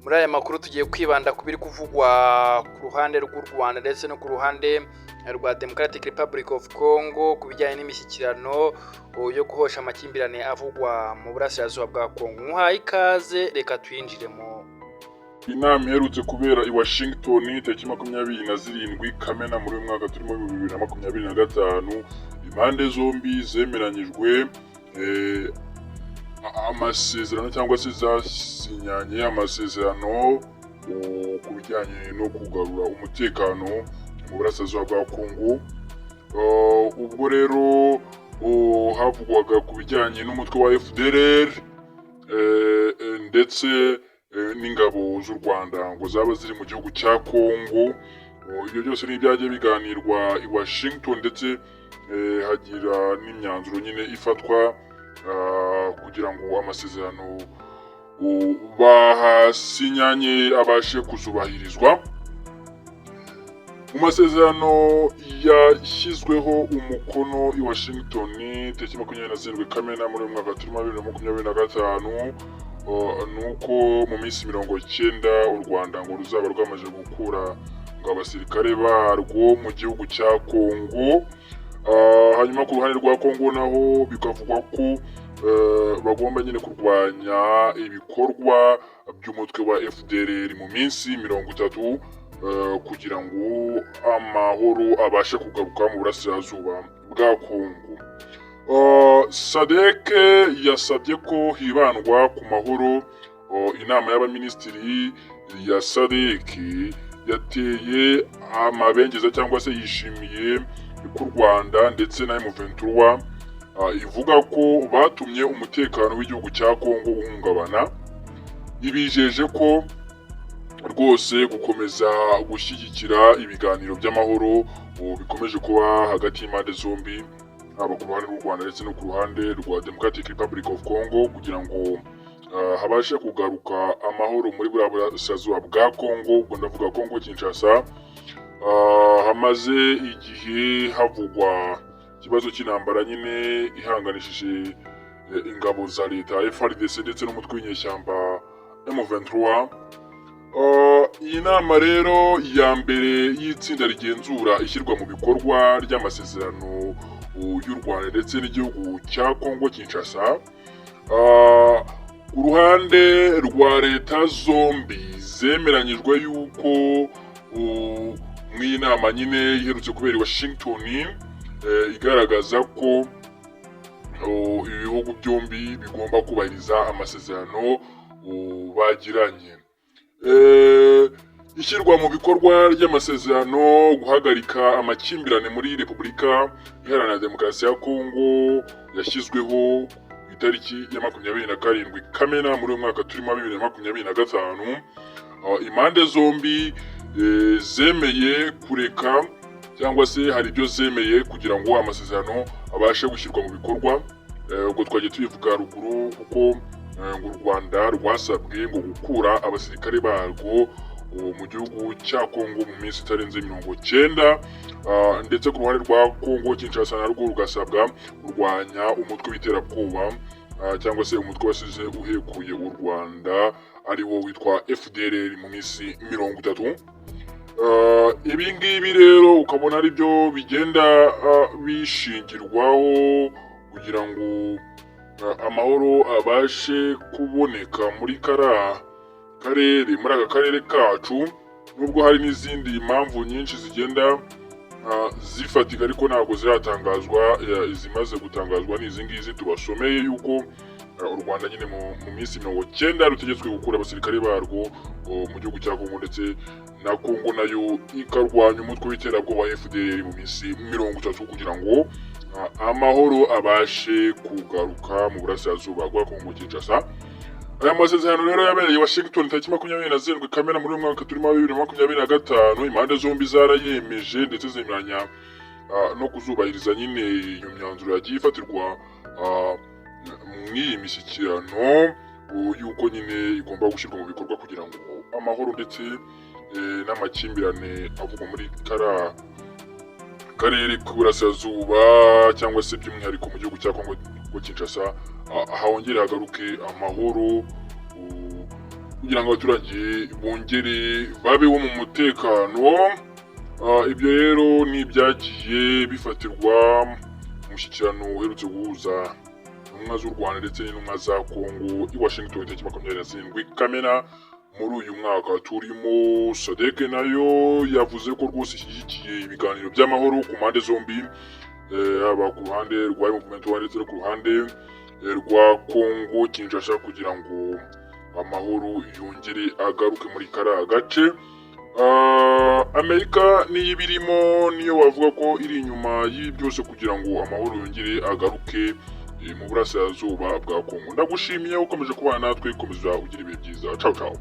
Muri aya makuru tugiye kwibanda ku biri kuvugwa ku ruhande rw'u Rwanda ndetse no ku ruhande rwa Democratic Republic of Congo ku bijyanye n'imishyikirano yo guhosha amakimbirane avugwa mu burasirazuba bwa Congo. Nkuhaye ikaze, reka twinjiremo. Inama iherutse kubera i Washington tariki 27 Kamena muri uyu mwaka turimo 2025, impande zombi zemeranyijwe amasezerano cyangwa se zasinyanye amasezerano ku bijyanye no kugarura umutekano mu burasirazuba bwa Congo. Ubwo rero havugwaga ku bijyanye n'umutwe wa FDLR ndetse n'ingabo z'u Rwanda ngo zaba ziri mu gihugu cya Congo. Ibyo byose ni ibyagiye biganirwa i Washington, ndetse hagira n'imyanzuro nyine ifatwa kugira ngo amasezerano bahasinyanye abashe kuzubahirizwa. Mu masezerano yashyizweho umukono i Washington tariki 27 Kamena muri uyu mwaka turimo 2025, ni uko mu minsi 90 u Rwanda ngo ruzaba rwamaze gukura ngo abasirikare barwo mu gihugu cya Congo. Hanyuma ku ruhande rwa Congo naho bikavugwa ko bagomba nyine kurwanya ibikorwa by'umutwe wa FDLR mu minsi 30, kugira ngo amahoro abashe kugaruka mu burasirazuba bwa Congo. SADC yasabye ko hibandwa ku mahoro. Inama y'abaminisitiri ya SADC yateye amabengeza cyangwa se yishimiye ko u Rwanda ndetse na M23 ivuga ko batumye umutekano w'igihugu cya Congo uhungabana. Ibijeje ko rwose gukomeza gushyigikira ibiganiro by'amahoro bikomeje kuba hagati y'impande zombi, haba ku ruhande rw'u Rwanda ndetse no ku ruhande rwa Democratic Republic of Congo, kugira ngo habashe kugaruka amahoro muri buriya burasirazuba bwa Congo. Ubwo ndavuga Congo Kinshasa. Hamaze igihe havugwa ikibazo cy'intambara nyine ihanganishije ingabo za leta FARDC ndetse n'umutwe w'inyeshyamba M23. Iyi nama rero ya mbere y'itsinda rigenzura ishyirwa mu bikorwa ry'amasezerano y'u Rwanda ndetse n'igihugu cya Congo Kinshasa, ku ruhande rwa leta zombi zemeranyijwe yuko mu iyi nama nyine iherutse kubera i Washington, igaragaza ko ibihugu byombi bigomba kubahiriza amasezerano bagiranye. Ishyirwa mu bikorwa ry'amasezerano guhagarika amakimbirane muri Repubulika Iharanira Demokarasi ya Kongo yashyizweho ku itariki ya 27 Kamena muri uyu mwaka turimo 2025. Impande zombi zemeye kureka cyangwa se hari ibyo zemeye kugira ngo amasezerano abashe gushyirwa mu bikorwa. Ubwo twagiye tubivuga haruguru kuko ngo u Rwanda rwasabwe ngo gukura abasirikare barwo mu gihugu cya Kongo mu minsi itarenze 90, ndetse ku ruhande rwa Kongo Kinshasa narwo rugasabwa kurwanya umutwe w'iterabwoba, cyangwa se umutwe wasize uhekuye u Rwanda ari wo witwa FDLR mu minsi 30. Ibi ngibi rero ukabona ari byo bigenda bishingirwaho kugira ngo amahoro abashe kuboneka muri kariya karere, muri aka karere kacu, nubwo hari n'izindi mpamvu nyinshi zigenda zifatika ariko ntabwo ziratangazwa. Izimaze gutangazwa ni izi ngizi tubasomeye, yuko u Rwanda nyine mu minsi 90 rutegetswe gukura abasirikare barwo mu gihugu cya Kongo, ndetse na Kongo nayo ikarwanya umutwe w'iterabwoba wa FDLR mu minsi 30 kugira ngo amahoro abashe kugaruka mu burasirazuba bwa Kongo Kinshasa. Aya masezerano rero yabereye i Washington tariki 27 Kamena muri uyu mwaka turimo wa 2025. Impande zombi zarayemeje ndetse zemeranya no kuzubahiriza nyine iyo myanzuro yagiye ifatirwa mw'iyi mishyikirano, yuko nyine igomba gushyirwa mu bikorwa kugira ngo amahoro ndetse n'amakimbirane avugwa muri kariya karere k'uburasirazuba, cyangwa se by'umwihariko mu gihugu cya Kongo Kinshasa, hongere hagaruke amahoro. kugira ngo abaturage bongere babeho mu mutekano. Ibyo rero ni ibyagiye bifatirwa mu mushyikirano uherutse guhuza intumwa z'u Rwanda ndetse n'intumwa za Congo i Washington tariki 27 Kamena muri uyu mwaka turimo. SADC nayo yavuze ko rwose ishyigikiye ibiganiro by'amahoro ku mpande zombi, haba ku ruhande rwa M23 ndetse no ku ruhande rwa Congo Kinshasa, kugira ngo amahoro yongere agaruke muri kariya gace. Amerika niyo ibirimo, niyo wavuga ko iri inyuma y'ibi byose kugira ngo amahoro yongere agaruke mu burasirazuba bwa Kongo. Ndagushimiye ukomeje kubana natwe, komeza ugira ibihe byiza. Ciao ciao.